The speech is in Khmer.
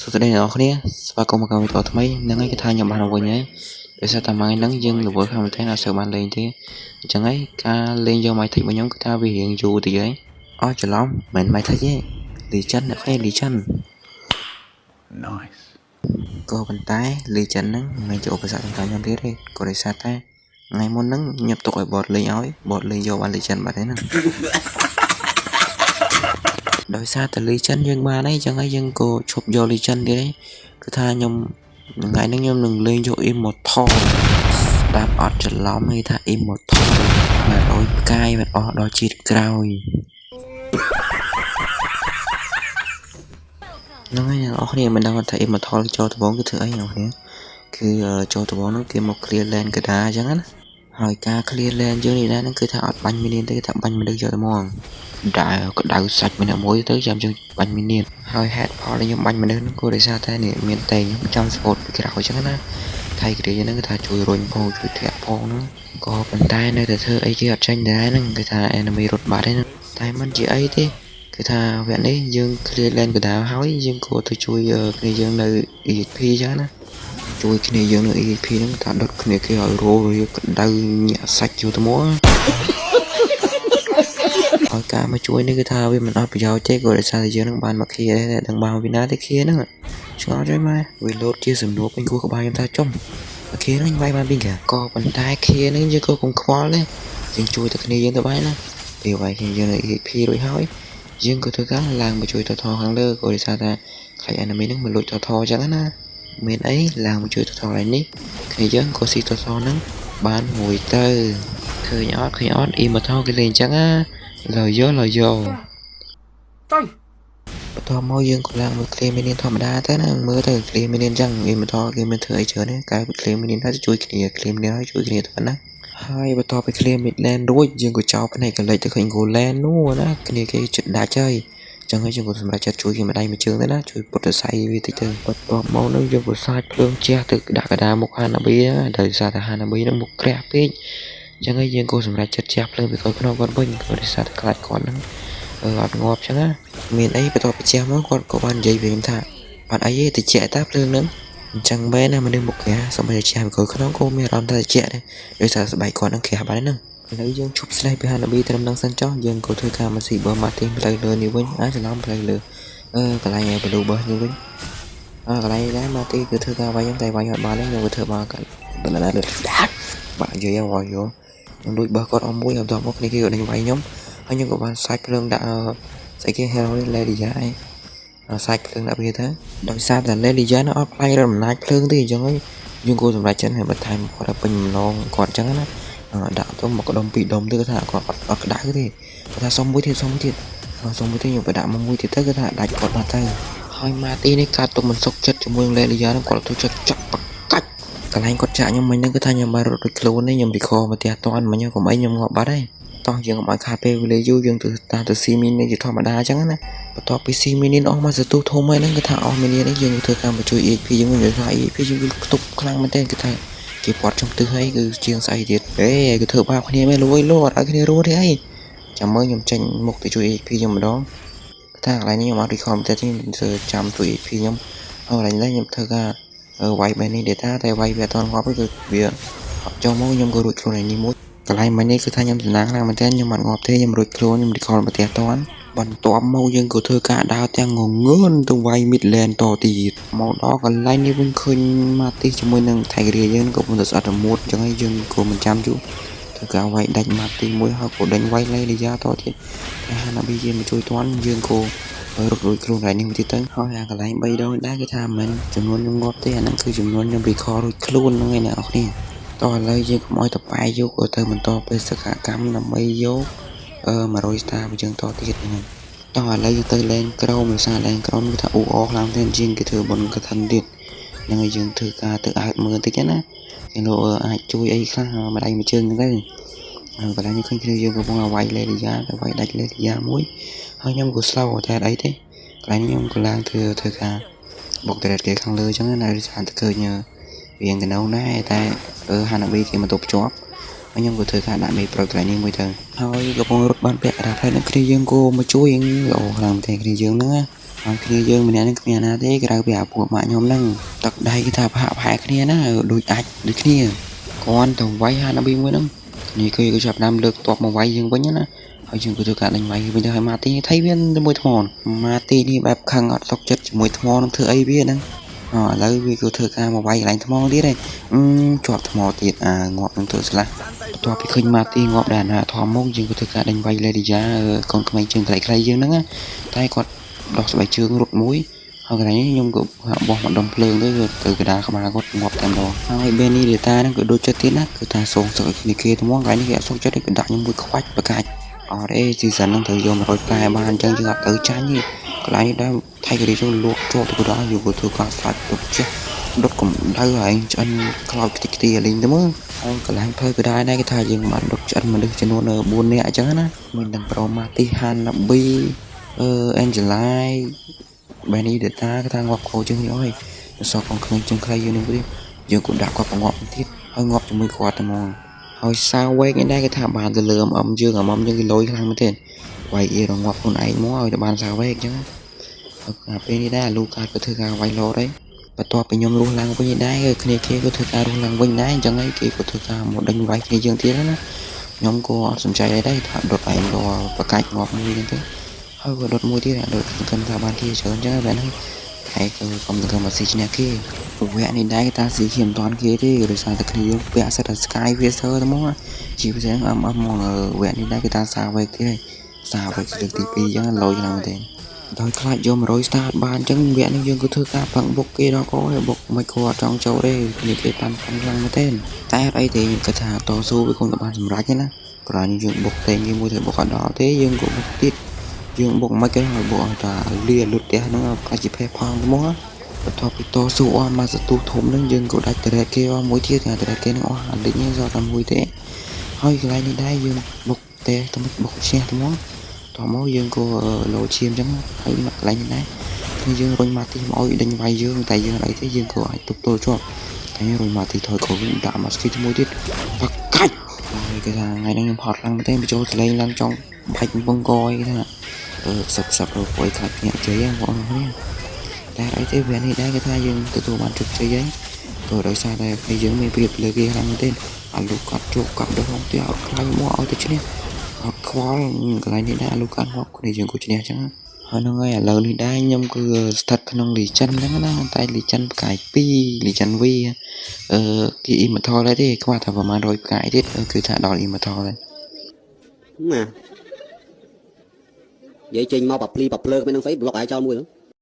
សួស្តីអ្នកនរគ្នាស្វាគមន៍មកកាន់វីដេអូថ្មីហ្នឹងហើយគឺថាខ្ញុំបានមកវិញហើយដោយសារតែថ្ងៃហ្នឹងយើងរវល់ខាងមែនទែនអត់សូវបានលេងទេអញ្ចឹងហើយការលេងយក Mythic របស់ខ្ញុំគឺថាវារៀងយូរតិចហើយអស់ច្រឡំមិនមែន Mythic ទេ Legend អ្នកគ្នា Legend Nice. ក៏ប៉ុន្តែ Legend ហ្នឹងមិនមែនជាឧបសគ្គសម្រាប់ខ្ញុំទៀតទេក៏ដោយសារតែថ្ងៃមុនហ្នឹងខ្ញុំទុកឲ្យ bot លេងឲ្យ bot លេងយកបាន Legend បាត់ហើយហ្នឹងដោយសារតែ Legend យើងបានហើយអញ្ចឹងហើយយើងក៏ឈប់យក Legend ទៀតហើយគឺថាខ្ញុំថ្ងៃហ្នឹងខ្ញុំនឹងលេងយក Immortal ស្ដាប់អត់ច្រឡំទេថា Immortal 100ផ្កាយមិនអស់ដល់ជាតិក្រោយហ្នឹងហើយអ្នកនរគ្នាមិនដឹងថា Immortal ចូលដំបូងគឺធ្វើអីអ្នកនរគ្នាគឺចូលដំបូងហ្នឹងគេមក clear lane កដាអញ្ចឹងណាហើយការ clear lane យើងនេះដែរហ្នឹងគឺថាអត់បាញ់ minion ទេគឺថាបាញ់មនុស្សយកតែហ្មងដើរក្តៅសាច់ម្នាក់មួយទៅចាំយើងបាញ់ minion ហើយហេតុផលដែលខ្ញុំបាញ់មនុស្សហ្នឹងក៏ដោយសារតែនេះមានតែខ្ញុំចាំ support ពីក្រោយអញ្ចឹងណាថៃគ្រាហ្នឹងគឺថាជួយរុញផងជួយធាក់ផងហ្នឹងក៏ប៉ុន្តែនៅតែធ្វើអីគេអត់ចេញដែរហ្នឹងគឺថា enemy រត់បាត់ហើយហ្នឹងតែមិនជាអីទេគឺថាវគ្គនេះយើង clear lane កណ្ដាលហើយយើងគួរទៅជួយគ្នាយើងនៅ EXP អញ្ចឹងណាជួយគ្នាយើងនៅ EXP ហ្នឹងថាដុតគ្នាគេឲ្យរោរាក្តៅញាក់សាច់ចូលទៅមកហើយការមកជួយនេះគឺថាវាមិនអត់ប្រយោជន៍ទេក៏ដោយសារតែយើងនឹងបានមកខៀដែរដឹងបានវិណាទេខៀហ្នឹងឆ្ងល់ជួយម៉ែវាលោតជាសំណួរពេញគូក្បាលខ្ញុំថាចំខៀហ្នឹងវាយបានពីកាក៏ប៉ុន្តែខៀហ្នឹងយើងក៏កុំខ្វល់ដែរយើងជួយតែគ្នាយើងទៅបាយណាពេលវាយគ្នាយើងនៅ EXP រួចហើយយើងក៏ធ្វើការឡើងមកជួយតថខាងលើក៏ដោយសារថាខ្លាច enemy ហ្នឹងមកលួចតថអញ្ចឹងណាមានអីឡើងមកជួយតថកន្លែងនេះគ្នាយើងក៏ស៊ីតថហ្នឹងបានមួយទៅឃើញអត់ឃើញអត់អ៊ីម៉ូថគេលេងអញ្ចឹងណាលយលយ ទៅ បន្ទាប់មកយើងក៏ឡើងមក clear minion ធម្មតាទៅណាមើលទៅ clear minion អញ្ចឹងអ៊ីម៉ូថគេមានធ្វើអីច្រើនទេកែ clear minion ហើយជួយគ្នា clear minion ហើយជួយគ្នាទៅប៉ុណ្ណាហើយបន្ទាប់ពី clear mid lane រួចយើងក៏ចោលភ្នែកកលិចទៅឃើញ gold lane នោះណាគ្នាគេចិត្តដាច់ហើយចឹងហើយយើងក៏សម្រេចចិត្តជួយគេម្ដាយមួយជើងទៅណាជួយពុតសរសៃវាតិចទៅបន្ទាប់មកនោះយើងក៏សាចភ្លើងជះទៅដាក់កដាមុខហាណាប៊ីដោយសារតែហាណាប៊ីនឹងមុខក្រាស់ពេកចឹងហើយយើងក៏សម្រេចចិត្តជះភ្លើងពីក្រោយខ្នងគាត់វិញក៏ដោយសារតែខ្លាចគាត់ហ្នឹងអឺអត់ងាប់ចឹងណាមានអីបន្ទាប់ពីជះមកគាត់ក៏បាននិយាយវិញថាអត់អីទេតិចតាភ្លើងហ្នឹងអញ្ចឹងមែនណាមនុស្សមុខក្រាស់សូម្បីតែជះពីក្រោយខ្នងក៏មានអារម្មណ៍ថាតិចដែរដោយសារស្បែកគាត់ហ្នឹងក្រាស់បាត់ហើយហ្នឹងឥឡូវយើងឈប់ស្លេះពីហាណាប៊ីត្រឹមនឹងសិនចុះយើងក៏ធ្វើការមកស៊ីបើម៉ាទីនផ្លូវលើនេះវិញអាចច្រឡំផ្លូវលើអឺកន្លែង blue buff នេះវិញអើកន្លែងដែរម៉ាទីគឺធ្វើការវាយខ្ញុំតែវាយអត់បានទេខ្ញុំក៏ធ្វើបានកាត់បាក់និយាយវាយយកខ្ញុំលួចបើគាត់អស់មួយបន្ទាប់មកគ្នាគេក៏ដេញវាយខ្ញុំហើយខ្ញុំក៏បានសាច់ភ្លើងដាក់ស្អីគេ Hero នេះ Lelia ឯងសាច់ភ្លើងដាក់វាទៅដោយសារតែ Lelia នោះអត់ខ្លាញ់រំណាចភ្លើងទេអញ្ចឹងហើយយើងគួរសម្រេចចិត្តឲ្យបន្ថែមគាត់ឲ្យពេញម្លងគាត់អញ្ចឹងណាដាក់ទៅមកដុំពីរដុំទៅគាត់ថាគាត់អត់អត់ក្តៅទេគាត់ថាសុំមួយទៀតសុំមួយទៀតសុំមួយទៀតខ្ញុំទៅដាក់មកមួយទៀតទៅគាត់ថាដាច់គាត់បាត់ទៅហើយម៉ាទីនេះកាត់ទុកមិនសុខចិត្តជាមួយនឹង Lelia នោះគាត់ទៅចិត្តចាក់បកាច់កន្លែងគាត់ចាក់ខ្ញុំមិញហ្នឹងគឺថាខ្ញុំបានរត់ដូចខ្លួននេះខ្ញុំ recall មកផ្ទះតាន់មិញកុំអីខ្ញុំងាប់បាត់ហើយតោះយើងកុំឲ្យខាតពេលវេលាយូរយើងទៅតាមទៅស៊ី minion ជាធម្មតាអញ្ចឹងណាបន្ទាប់ពីស៊ី minion អស់មកសន្ទុះធំហើយហ្នឹងគឺថាអស់ minion នេះយើងធ្វើការមកជួយ EXP យើងវិញថា EXP យើងវាខ្ទប់ខ្លាំងមែនទែនគឺថាគេពាត់ចំទិសហើយគឺជាងស្អីទៀតអេគេធ្វើបាបគ្នាមែនលួយលអត់ឲ្យគ្នារស់ទេអីចាំមើលខ្ញុំចេញមុខទៅជួយ EXP ខ្ញុំម្ដងគឺថាកន្លែងនេះខ្ញុំអត់ recall ទេខ្ញុំធ្វើចាំជួយ EXP ខ្ញុំហើយកន្លែងនេះខ្ញុំធ្វើការវាយបែបនេះ data តែវាយវាអត់ទាន់ងាប់ទេគឺវាអត់ចុះមកខ្ញុំក៏រួចខ្លួនឯនេះមួយកន្លែងមិញនេះគឺថាខ្ញុំតំណាងខ្លាំងមែនទែនខ្ញុំអត់ងាប់ទេខ្ញុំរួចខ្លួនខ្ញុំ recall មកផ្ទះតាន់បន្ទាប់មកយើងក៏ធ្វើការដើរទាំងងងឿនទៅវាយ mid lane តទៀតមកដល់កន្លែងនេះវិញឃើញម៉ាទីជាមួយនឹងថៃគ្រាយើងក៏ពុំតែស្អិតរមួតអញ្ចឹងហើយយើងក៏មិនចាំយូរធ្វើការវាយដាច់ម៉ាទីមួយហើយក៏ដេញវាយលេលយ៉ាតទៀតតែហាណាប៊ីគេមកជួយតាន់យើងក៏រត់រួចខ្លួនកន្លែងនេះមួយទៀតទៅហើយអាកន្លែង3ដងដែរគឺថាមិនចំនួនខ្ញុំងាប់ទេអាហ្នឹងគឺចំនួនខ្ញុំ recall រួចខ្លួនហ្នឹងឯងអ្នកនរគ្នាតោះឥឡូវយើងកុំឲ្យតប៉ែយកក៏ទៅបន្តបេសកកម្មដើម្បីយកអឺ100 star របស់យើងតទៀតហ្នឹងតោះឥឡូវយើងទៅលេងក្រោមដោយសារលេងក្រោមគឺថាអ៊ូអខ្លាំងទេជាងគេធ្វើបុណ្យកឋិនទៀតហ្នឹងហើយយើងធ្វើការទៅអើតមើលតិចណាគេលោកអាចជួយអីខ្លះម្ដាយមួយជើងហ្នឹងទៅហើយកន្លែងនេះឃើញគ្នាយើងកំពុងតែវាយលេលយ៉ាទៅវាយដាច់លេលយ៉ាមួយហើយខ្ញុំក៏ slow តែអីទេកន្លែងនេះខ្ញុំក៏ឡើងធ្វើធ្វើការបុក turret គេខាងលើអញ្ចឹងណាដោយសារតែឃើញវាងកណៅដែរតែអឺហាណាប៊ីគេមកទប់ជាប់ហើយខ្ញុំក៏ធ្វើការដាក់មេប្រូកន្លែងនេះមួយទៅហើយកំពុងរត់បានពាក់កណ្ដាលផ្លូវនឹងគ្នាយើងក៏មកជួយល្អខ្លាំងមែនទែនគ្នាយើងហ្នឹងណា ហើយគ្នាយើងម្នាក់ហ្នឹងគ្មានអាណាទេក្រៅពីអាពួកម៉ាក់ខ្ញុំហ្នឹងទឹកដៃគឺថាប្រហាក់ប្រហែលគ្នាណាដូចអាចដូចគ្នាគ្រាន់តែវាយហាណាប៊ីមួយហ្នឹងគ្នាគេក៏ចាប់ផ្ដើមលើកតបមកវាយយើងវិញណាហើយយើងក៏ធ្វើការដេញវាយវិញទៅហើយម៉ាទីថៃវាជាមួយថ្មម៉ាទីនេះបែបខឹងអត់សុកចិត្តជាមួយថ្មនឹងធ្វើអីវាហ្នឹងអឥឡូវវាក៏ធ្វើការមកវាយកន្លែងថ្មទៀតហើយអឺជាប់ថ្មទៀតអាងាប់នឹងធ្វើស្លាស់បន្ទាប់ពីឃើញម៉ាទីងាប់ដែរណាធំមកយើងក៏ធ្វើការដេញវាយលេឌីយ៉ាកូនក្មេងជើងខ្លីៗយើងហ្នឹងតែគាត់ដោះស្បែកជើងរត់មួយហើយកន្លែងនេះខ្ញុំក៏បោះមកដុំភ្លើងទៅទៅកដាក្បាលគាត់ងាប់តែម្ដងហើយ Benny Data ហ្នឹងក៏ដូចចិត្តទៀតណាគឺថាសងសឹកឲ្យគ្នាគេត្មងកន្លែងនេះគេអត់សុខចិត្តទេគឺដាក់ខ្ញុំមួយខ្វាច់បកាច់អត់ទេ season ហ្នឹងត្រូវយក100ផ្លែបានអញ្ចឹងយើងអត់ទៅចាញ់ទេកន្លែងនេះដែរថៃកូរ៉េចូលលក់ជាប់ទៅដល់យើងក៏ធ្វើការសាច់ទុកចេះដុតកម្ដៅហើយឆ្អិនខ្លោចខ្ទេចខ្ទីលេងទៅមើលហើយកន្លែងផ្លូវក៏ដែរដែរគេថាយើងបានដុតឆ្អិនមនុស្សចំនួន4នាក់អញ្ចឹងណាមានទាំងប្រូម៉ាទីហាណាប៊ីអឺអេនជឡាយបែនីដេតាគេថាងាប់ខោជើងនេះអើយសក់កងក្មេងជើងខ្លីយើងនេះវិញយើងក៏ដាក់គាត់បង្ងាប់ទៀតហើយងាប់ជាមួយគាត់តែហ្មងហើយសាវែកនេះដែរគេថាបានទៅលើអមយើងអមយើងគេលយខ្លាំងមែនទេវាយអ៊ីរងាប់ខ្លួនឯងមកឲ្យទៅបានសាវែកអញ្ចឹងហើយអាពេលនេះដែរអាលូកាតក៏ធ្វើការវាយលោតហើយបន្ទាប់ពីខ្ញុំរស់ឡើងវិញដែរគ្នាគេក៏ធ្វើការរស់ឡើងវិញដែរអញ្ចឹងហើយគេក៏ធ្វើការមកដេញវាយគ្នាយើងទៀតណាខ្ញុំក៏អត់សំចៃអីដែរថាដុតឯងក៏បកាច់ងាប់មួយអញ្ចឹងទៅហើយក៏ដុតមួយទៀតដុតសង្ឃឹមថាបានគេច្រើនអញ្ចឹងបែរហ្នឹងតែក៏កុំសង្ឃឹមមកស៊ីឈ្នះគេវគ្គនេះដែរគេតាស៊ីឈាមមិនតាន់គេទេដោយសារតែគ្នាយើងពាក់សិតតែ Sky Piercer ទៅមកជាពិសេសអមអមមកវគ្គនេះដែរគេតាសាវេកទៀតហើយសាវេកលើកទី2អញ្ចឹងលយខ្លាំងមែនទេដោយខ្លាចយក100 star បានអញ្ចឹងវគ្គនេះយើងក៏ធ្វើការផឹងបុកគេដល់កហើយបុកមិនក៏អត់ចង់ចូលទេគ្នាគេប៉ាន់ប៉ាន់ខ្លាំងមែនទេតែអត់អីទេខ្ញុំគិតថាតស៊ូវាគង់តែបានសម្រេចណាក្រោយនេះយើងបុកតែគេមួយទៅបុកអត់ដល់ទេយើងក៏បុកទៀតយើងបុកមិនគេឲ្យបុកឲ្យតាលាលុតផ្ទះហ្នឹងខ្លាចជាផេះផងទៅមកបន្ទាប់ពីតស៊ូអស់មកសន្ទុះធំហ្នឹងយើងក៏ដាច់តរ៉េតគេអស់មួយទៀតតែតរ៉េតគេហ្នឹងអស់អាលិចហ្នឹងសល់តែមួយទេហើយកន្លែងនេះដែរយើងបុកទេទៅបុកឈ្នះទៅមកតមកយើងក៏លោឈាមអញ្ចឹងហើយមកកន្លែងនេះដែរគឺយើងរុញម៉ាទីមកឲ្យដេញវាយយើងតែយើងអត់អីទេយើងក៏អាចទប់ទល់ជាប់តែរុញម៉ាទីថយក្រោយវិញដាក់មកស្គីមួយទៀតបកាច់ហើយគេថាថ្ងៃហ្នឹងខ្ញុំហត់ខ្លាំងមែនទេបញ្ចូលសលេងឡើងចង់បាច់កំពងកអីគេថាអឺសឹកសឹករកអីខ្លាចញាក់ជ័យហ្នឹងបងប្អូនតែអីទេវគ្គនេះដែរគេថាយើងទទួលបានជោគជ័យហើយក៏ដោយសារតែគ្នាយើងមានប្រៀបលើគេខ្លាំងមែនទេអាលូកាត់ជោគកាត់ដល់ក្នុងផ្ទះអត់ខ្លាញ់មកឲ្យទៅឈ្នះអត់ខ្វល់កន្លែងនេះដែរអាលូកាត់ងាប់គ្នាយើងក៏ឈ្នះអញ្ចឹងហើយហ្នឹងហើយឥឡូវនេះដែរខ្ញុំគឺស្ថិតក្នុង Legend ហ្នឹងណាតែ Legend ផ្កាយ2 Legend V អឺគេ Immortal ដែរទេខ្វះតែប្រហែល100ផ្កាយទៀតគឺថាដល់ Immortal ហើយ ណានិយាយចេញមកប៉ាភ្លីប៉ាភ្លើកមិននឹងស្អីប្លុកឲ្យចោលមួយហ្នឹង